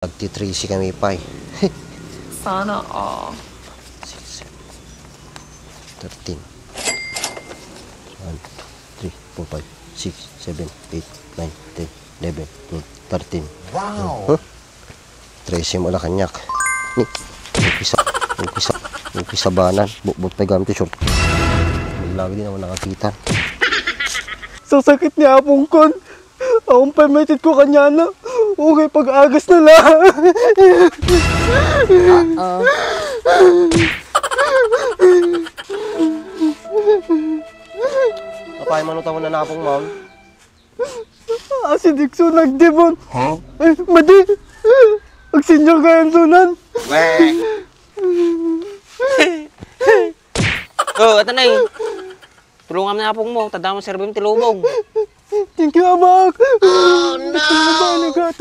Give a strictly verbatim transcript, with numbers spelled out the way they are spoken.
Tagti trese kami pay. Sana all. Six, seven, thirteen. One, two, three, four, five, six, seven, eight, nine, ten, eleven, twelve, thirteen. Wow! Huh? Trese mo la kaniak. Ni, umpisa, umpisa, umpisa banan. Bukbuk pay gamit ti short. Lagi di naman nakakita. Sasakit ni Apong Kon. Awan pay maited ko kaniana. Okay, pag-agas na lang. Oo. Apay man utaw na napong maon? Asi Dixon, nagdibon. Huh? Ay, madi. Ag-senior kayan sunan. Weh. Oh, ata na eh. Tulungan mo na apong mo, tadama serbi mo ti lubong. Thank you, Abak. Oh, no! Tulungan mo, Abak.